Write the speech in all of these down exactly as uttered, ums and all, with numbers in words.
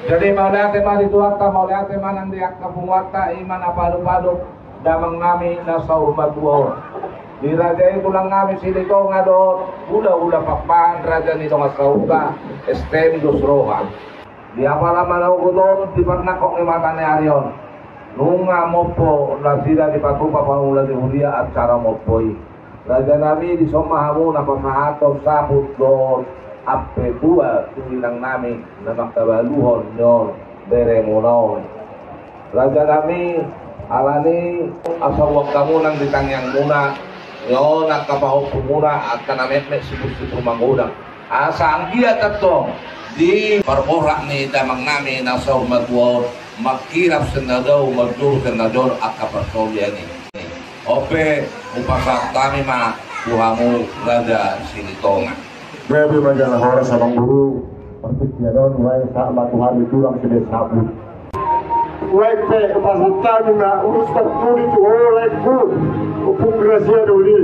Jadi mauliate ma di Tuhanta, mauliate ma nang di angka punguanta, i ma na palu-palu damang nami na saur matua on. Di raja i tulang nami Silitonga dohot hula-hula Pakpahan, raja ni dongan sahuta, S T M dos roha. Di apala manogot on di parnangkok ni mata ni ari on, nunga mompo nasida dipatupa pangula ni huria acara mompo i. Raja nami, dison ma hamu na pasahathon saput dohot ampe tua tu inang nami na mangkabaluhon ni on beremuna on. Raja nami, alani asa uang hamu nang di tangiangmuna ni on angka pahompumuna, angka na metmet sipur-sipur magodang. Asa anggiat antong di parborat ni damang nami na saur matua on, mangkirap sian na dao, manjou sian na jolo angka parsaulian i. On pe, hupasahat hami ma tu hamu Raja Silitonga. Gabe ma jala horas amang guru. Partingkian on, uaeng sahat ma tu hami tulang sude saput. Uaeng pe hupasahat hami ma ulos parpudi tu ho laengku, Ompung Grasia Doli.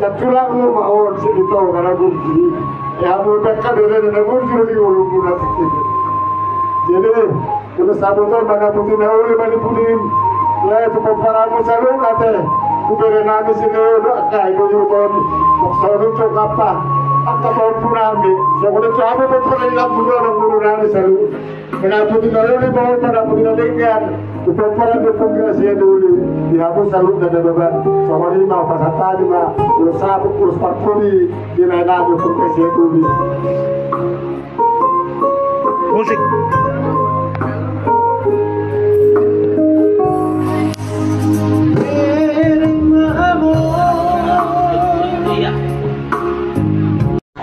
Sian tulangmu ma on Silitonga na burju. Ia hamu pe angka berena na burju do di ngolumuna tingki. Jadi, ulos saput on manaputi na uli ma di pudim. Lae tu pomparanmu saluhutna ate. Tu bere nami si Leo do angka i do jurgon. Maksudna tu angka apa? Angka pahompu nami. Songon i tu hamu pomparan i, lampuna nang guru nami saluhut. Manaputi na uli ma on, manaputi na denggan. Tu pomparan ni Ompung Grasia Doli. Di hamu saluhutna Nababan. Songon i ma hupasahat hami ma ulos saput, ulos parpudi di lae nami Ompung Grasia Doli. Musik.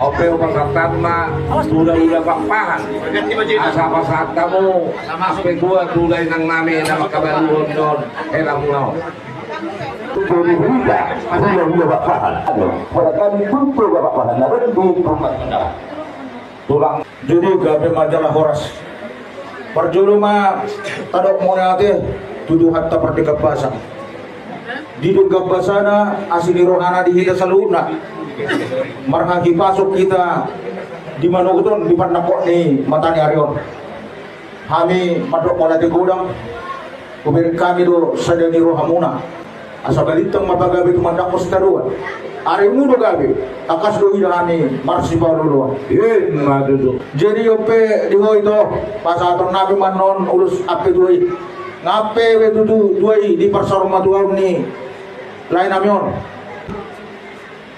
On pe hupasahat hami ma hula-hula Pakpahan. Asa pasahat hamu ampe tua tu inang nami na mangkabaluhon ni on helamuna on. Jadi hita hula-hula Pakpahan. Aduh, pada kami pun tua Pakpahan na baru di rumah. Tulang. Jadi gabe ma jala horas. Parjolo ma tadok mauliate tu Tuhanta pardenggan basa. Didenggan basana, asi ni rohana di hita saluhutna. Marhahipason hita di manogot on di parnangkok ni mata ni ari on. Hami mandok mauliate godang. Hubereng hami do sada ni rohamuna. Asa balintang ma pagabe tumandangkon sitadoan. Arimu do gabe, tangkas do huida hami marsipaolo-oloan. Ima tutu. Jadi on pe di ho ito, pasahaton nami ma annon ulos ampe tua i. Nga ampe be tutu tua i di parsaur matuaon ni lae nami on.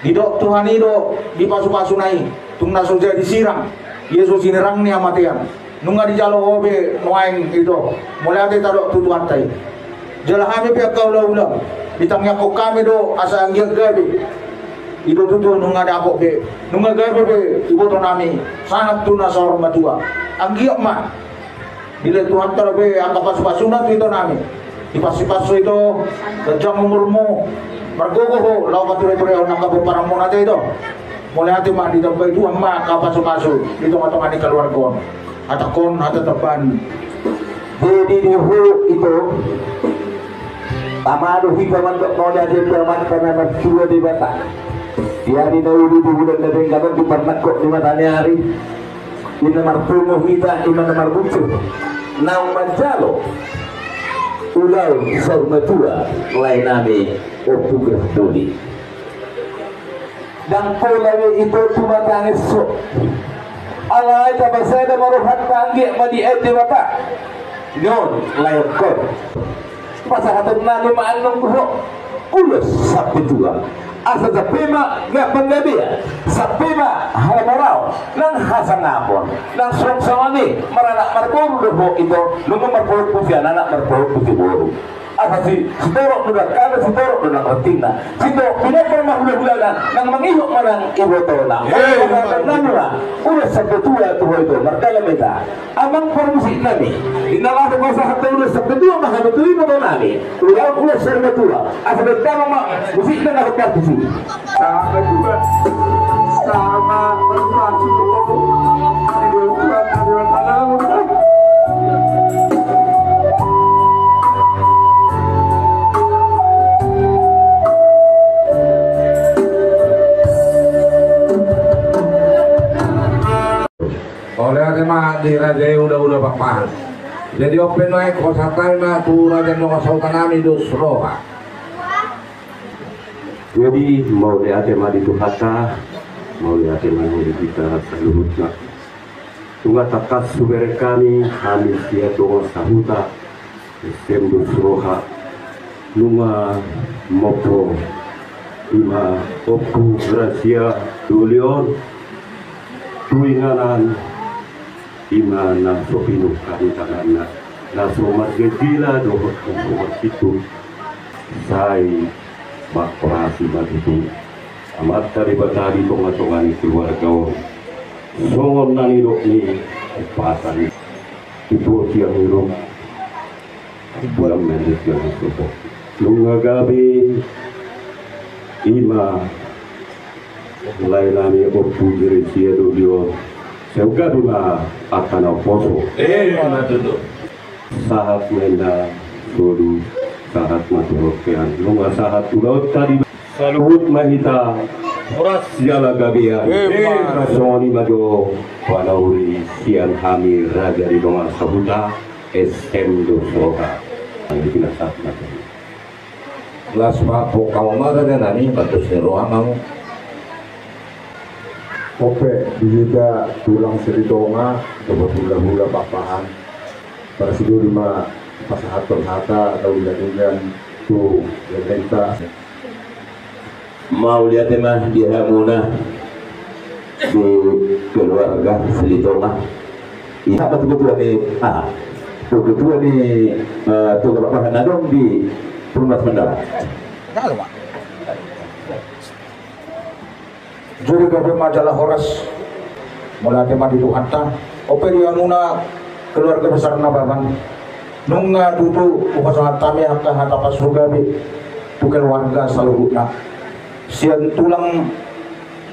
Didok Tuhan i do di pasu-pasuna i, tung na so jadi sirang, ia so sinirang ni hamatean. Nunga dijalo ho be nuaeng ito, mauliate tadok tu Tuhanta i. Jala hami pe angka hula-hula, ditangiangkon hami do asa anggiat gabe. I do tutu nunga dapot be, nunga gabe be iboto nami, sangap tu na saur matua. Anggiat ma. Dilehon Tuhanta dope angka pasu-pasuna tu ito nami. Dipassu-passu ito, ganjang umurmu, margogo ho laho pature-turehon angka pomparanmuna ate ito. Mauliate ma, ditambai Tuhan ma angka pasu-pasu di tonga-tonga ni kaluarga on. Hatangkon hata tambahan. Jadi di ho ito, tama do hita mandok mauliate tu Amanta na martua Debata. Di ari na uli, di bulan na denggan on, di parnangkok ni mata ni ari. Ima na marpungu hita, ima na marmuncul, naung manjalo ulaon saur matua lae nami Ompu Gerdoli. Ndang pola be ito tumatangis ho. Alai tapasada ma rohanta anggiat ma diae Debata. Nyon lae on. Pasahaton nami ma annon tu ho ulos sampe tua. Asa sampe ma nang panggabean, sampe ma haramoraon, nang hasangapon, nang suang songon i maranak marboru do ho ito, nunga marboru tu sian anak, marboru tu siboru. Asa si, sitorop do nang hata, sitorop do nang rantingna, sitorop pinompar ma hula-hulana, nang mangihut ma nang ibotona. Eh, pasahaton nami ma ulos sampe tua tu ho ito, mardalan ma hita. Amang parmusik nami, di na laho pasahat ulos sampe tua ma hamu tu iboto nami. Ulaon ulos saur matua, asa baen damang ma musikna na hombar tusi. Sampe tua, sama, sama, sama. Oleh ate ma di raja i uda-uda. Jadi on pe nuaeng hupasahat hami ma tu raja ni dongan sahuta nami dos roha. Jadi mauliate ma di Tuhanta, mauliate ma di hita saluhutna. Nunga tangkas hubereng hami, hami sian dongan sahuta S M dos roha, nunga mompo ima Ompu Grasia Doli on tu inganan, ima na so pinungka ni tanganna, na so margejila dohot na so marsitu, sai manghorasi ma tutu Amanta Debata di tongatonga ni keluarga on. Songon na nidok ni umpasa ni tutu siang irung bulan mendek yang sopo. Nunga gabe ima lae nami Ompu Grasia Doli on. Sai gabe ma angka na poso. Eh, ima tutu. Sahat ma inna solu, sahat ma tu rokean, nunga sahat tu ulaonta di saluhut ma hita. Horas. Siala gabean. Eh, eh, ma. Songon i ma jo panauli sian hami raja ni dongan sahuta S M dos roha. Hami pinasahat ma. Las ma pongka ma raja nami, batos ni roha ma. Ope di hita tulang Silitonga, dohot hulahula Pakpahan. Parsidoli ma pasahathon hata na uli na denggan tu lelengta. Mauliate ma di hamuna di keluarga Silitonga. Ina ma tu ketua ni, ah, tu ketua ni, eh, tu ketua na adong di Perumnas Mandala. Jadi gabe ma jala horas. Mauliate ma di Tuhanta. Ope di hamuna keluarga besar Nababan, nunga tutu hupasahat hami angka hata pasugabe tu keluarga saluhutna. Sian tulang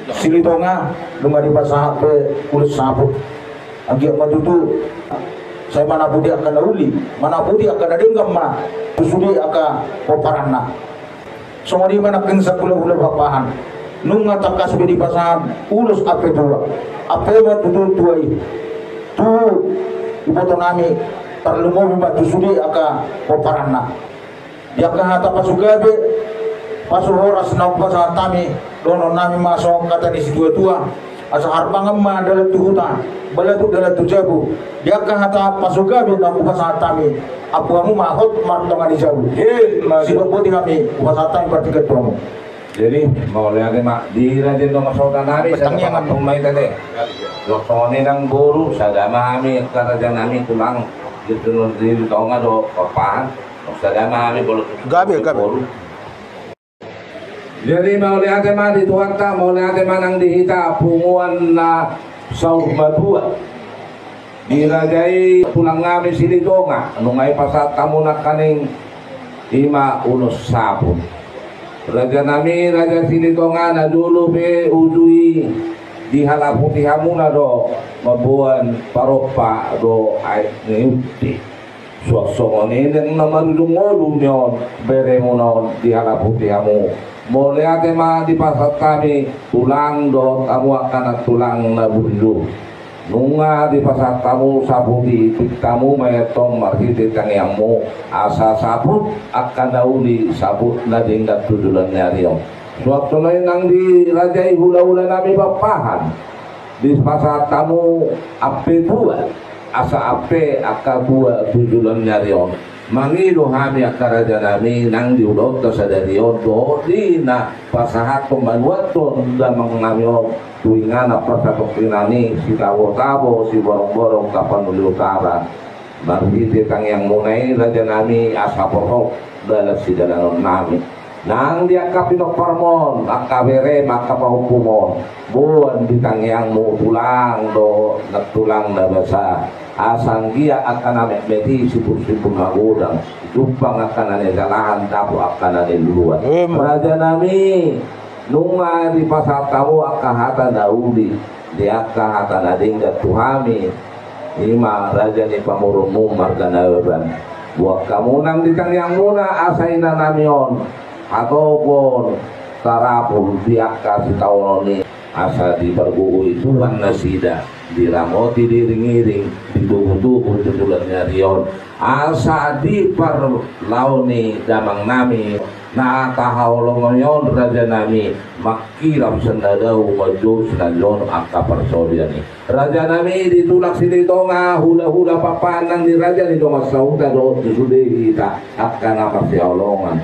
Silitonga nunga dipasahat be ulos saput. Anggiat ma tutu sai manapudi angka na uli, manapudi angka na denggan ma tu sude angka pomparanna. Songon i ma nangkin sian hulahula Pakpahan, nunga tangkas be dipasahat ulos ampe tua. Ampe ma tutu tua i tu iboto nami, tarlumobi ma tu sude angka pomparanna. Di angka hata pasugabe, pasu horas na hupasahat hami, dohonon nami ma songon hata ni situatua. Asa harbangan ma dalan tu huta, balatuk dalan tu jabu. Di angka hata pasugabe na hupasahat hami, ampu hamu ma hot martonga ni jabu. Eh, ma- sidok boti hami hupasahat hami partingkian tu hamu. Jadi mauliate ma di raja ni dongan sahuta nami. Sada tangiang ma hami. Pangapung ma hita de. Dok songon i nang boru, sada ma hami, angka raja nami tulang, di Silitonga dohot Pakpahan. Dok sada ma hami boru. Gabe, gabe. Jadi mauliate ma di Tuhanta, mauliate ma nang di hita punguan na saur matua. Di raja i tulang nami Silitonga, nunga dipasahat hamu nangkaning ima ulos saput. Raja nami, raja Silitonga, na jolo pe uju i dihalaputi hamuna do mamboan parompa dohot aek ni unti. Suang songon i nang na marujung ngolu ni on beremuna on dihalaputi hamu. Mauliate ma dipasahat hami tulang dohot hamu angka na tulang na burju. Nunga dipasahat hamu saput i, tingki hamu ma i antong marhite tangiangmu, asa saput angka na uli, saput na denggan tu joloan ni ari on. Suang songon i nang di raja i hulahula nami Pakpahan. Dipasahat hamu ampe tua, asa ampe angka tua tu joloan ni ari on. Mangido hami angka raja nami nang di ulaonta sadari on dohot di na pasahathon manuathon damang nami on tu inganan parsatongkinan i, Sitabotabo, Siborongborong, Tapanuli Utara. Marhite tangiangmuna i raja nami asa porhot dalan sidalanon nami. Nang di angka pinomparmon, angka berem, angka pahompumon, boan di tangiangmu tulang dohot nantulang na basa. Asa anggiat angka na metmet i sipulsipul magodang, jumpang angka na nijalahan, dapot angka na niluluan. Raja nami, nunga dipasahat hamu angka hata na uli, di angka hata na denggan tu hami, ima raja ni pamoruonmu marga Nababan. Boan hamu nang di tangiangmuna asa ina nami on hatopon tarapul di angka sitaonon i, asa dipargogoi Tuhan nasida. Diramoti diiring-iring, ditugu-tugu tu bulan ni ari on. Asa di parlao ni damang nami na tahaholongi on, raja nami, mangkirap sian na dao, manjou sian na dao angka parsaulian i. Raja nami, di Tulang Silitonga, hula-hula papanan ni raja ni dongan sahuta dohot tu sude hita angka na marsihaholongan.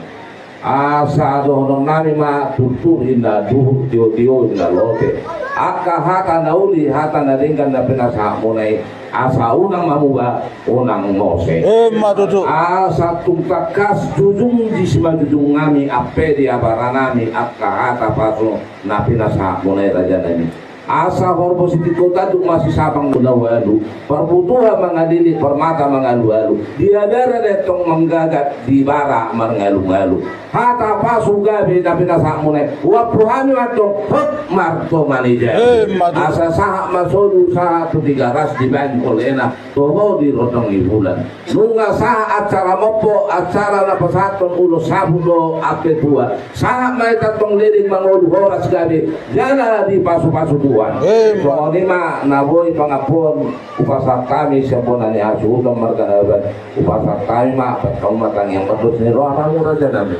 Asa dohonon nami ma: Turtur inna duhut, tio-tio inna lote. Angka hata na uli, hata na denggan na pinasahatmuna i, asa unang mamuba, unang mose. Emma tutu. Asa tung tangkas jujung di simanjujung nami, ampe di abara nami angka hata pasu na pinasahatmuna i, raja nami. Asa horbo sitingko tanduk, masisabang na ualu, parbutuha mangalilik, parmata mangalu-alu, di adara dentong manggagat, di bara marngalu-ngalu. Hata pasu gabe na pinasahatmuna i, uampu hami mantong hot martonga ni jabu. Emma tutu. Asa sahat ma solu, sahat tu Tigaras, dibaen holena toho di rondang ni bulan. Nunga sahat acara mompo, acara na pasahathon ulos saput dohot ampe tua. Sahat ma hita tong leleng mangolu horas gabe jala dipasu-pasu Tuhan. Emma. Songon i ma na boi pangampuon hupasahat hami sian bona ni hasuhuton marga Nababan. Hupasahat hami ma, baen hamu ma tangiang pardos ni roha, raja nami.